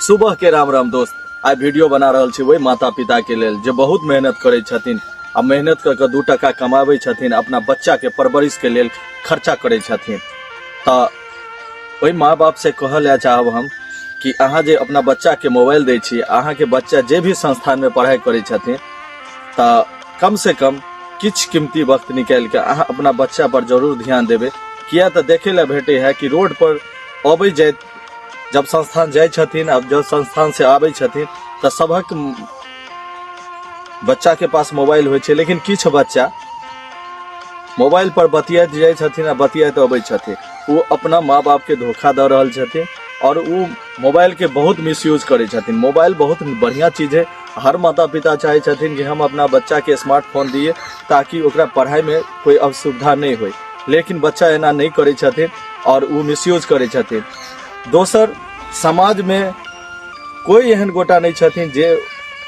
सुबह के राम राम दोस्त। आइ वीडियो बना रहल छी ओहि माता पिता के लेल जे बहुत मेहनत करै छथिन आ मेहनत कऽ कऽ 2 टका कमाबै छथिन, अपना बच्चा के परवरिश के लेल खर्चा करै छथिन। तऽ ओहि माँ बाप से कहऽ लए चाहब हम कि अहाँ जे अपना बच्चा के मोबाइल दै छी, अहाँ के बच्चा जे भी संस्थान में पढ़ाइ करै छथिन, तऽ कम से कम किछु कीमती वक्त निकालि कऽ अहाँ अपना बच्चा पर जरूर ध्यान देबै। किया तऽ देखै लए भेटै है कि रोड पर अबै जाइत जब संस्थान जाइ छथिन आ जब संस्थान से आबै छथिन तऽ सभक बच्चा के पास मोबाइल होइ छै, लेकिन किछु बच्चा मोबाइल पर बतियाइत जाइ छथिन आ बतियाइत अबै छथिन। ओ अपना माँ बाप के धोखा दऽ रहल छथिन और ओ मोबाइल के बहुत मिसयूज करै छथिन। मोबाइल बहुत बढ़िया चीज है, हर माता पिता चाहै छथिन कि हम अपना बच्चा के स्मार्टफोन दिए ताकि ओकरा पढ़ाई में कोई असुविधा नहीं होय, लेकिन बच्चा एना नहीं करै छथिन और ओ मिसयूज करै छथिन। दोसर, समाज में कोई एहन गोटा नहीं छथिन जे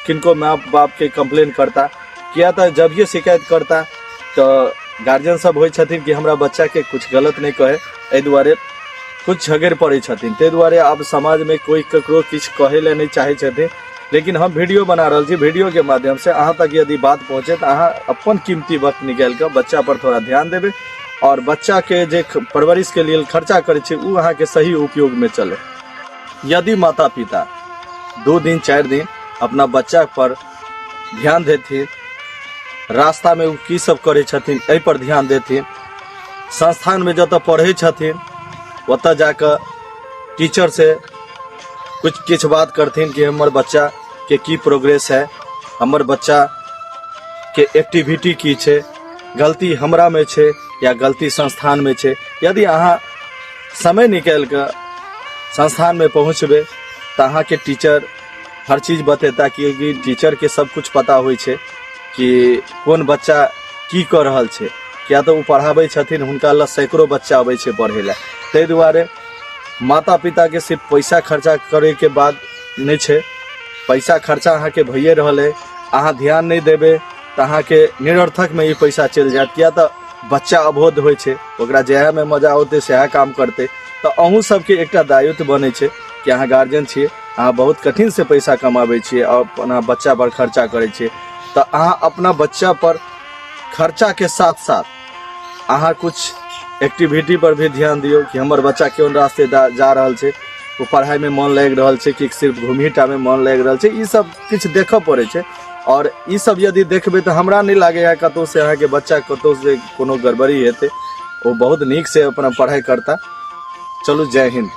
किनको माँ बाप के कंप्लेन करता, किया तऽ जब ये शिकायत करता तऽ गार्जियन सब होइ छथिन कि हमरा बच्चा के कुछ गलत नहीं कहे, एहि दुआरे कुछ झगड़ि पड़ै छथिन। ताहि दुआरे आब समाज में कोई ककरो किछु कहै लए नहीं चाहै छथिन। लेकिन हम वीडियो बना रहल छी, वीडियो के माध्यम से अहाँ तक यदि बात पहुँचे तऽ अहाँ अपन कीमती वक्त निकालि कऽ बच्चा पर थोड़ा ध्यान देबै और बच्चा के जे परवरिश के लेल खर्चा करै छी ओ अहाँके सही उपयोग में चले। यदि माता पिता 2 दिन 4 दिन अपना बच्चा पर ध्यान देथिन, रास्ता में ओ की सब करै छथिन एहि पर ध्यान देथिन, संस्थान में जतऽ पढ़ै छथिन ओतऽ जाकऽ टीचर से कुछ किछु बात करथिन कि हमर बच्चा के की प्रोग्रेस है, हमर बच्चा के एक्टिविटी की छै, गलती हमरा में छै या गलती संस्थान में छै। यदि अहाँ समय निकालि कऽ संस्थान में पहुँचबै तऽ अहाँके टीचर हर चीज बतेता, कियाकि टीचरके सब कुछ पता होइ छै कि कोन बच्चा की कऽ रहल छै, किया तऽ ओ पढ़ाबै छथिन, हुनका लग सैकड़ो बच्चा अबै छै पढ़ै लए। ताहि दुआरे माता पिताके सिर्फ पैसा खर्चा करैके बात नहि छै, पैसा खर्चा अहाँके भइए रहल अइ, अहाँ ध्यान नहि देबै तऽ अहाँके निरर्थकमे ई पैसा चलि जायत। किया तऽ बच्चा अबोध होइ छै, ओकरा जएहमे मजा औतै सएह काम करतै। तऽ अहूँ सबके एकटा दायित्व बनै छै कि अहाँ गार्जियन छियै, अहाँ बहुत कठिनसँ पैसा कमाबै छियै आओर अपना बच्चा पर खर्चा करै छियै, तऽ अहाँ अपना बच्चा पर खर्चाके साथ साथ अहाँ कुछ एक्टिविटी पर भी ध्यान दियौ कि हमर बच्चा कोन रास्ते जा रहल छै, ओ पढ़ाइमे मन लागि रहल छै कि सिर्फ घुमहीटामे मन लागि रहल छै, ई सब किछु देखऽ पड़ै छै। और ई सब यदि देखबै तऽ हमरा नहि लागैए कतहुसँ अहाँके बच्चा कतहुसँ कोनो गड़बड़ी हेतै, ओ बहुत नीकसँ अपना पढ़ाइ करता। चलू, जय हिन्द।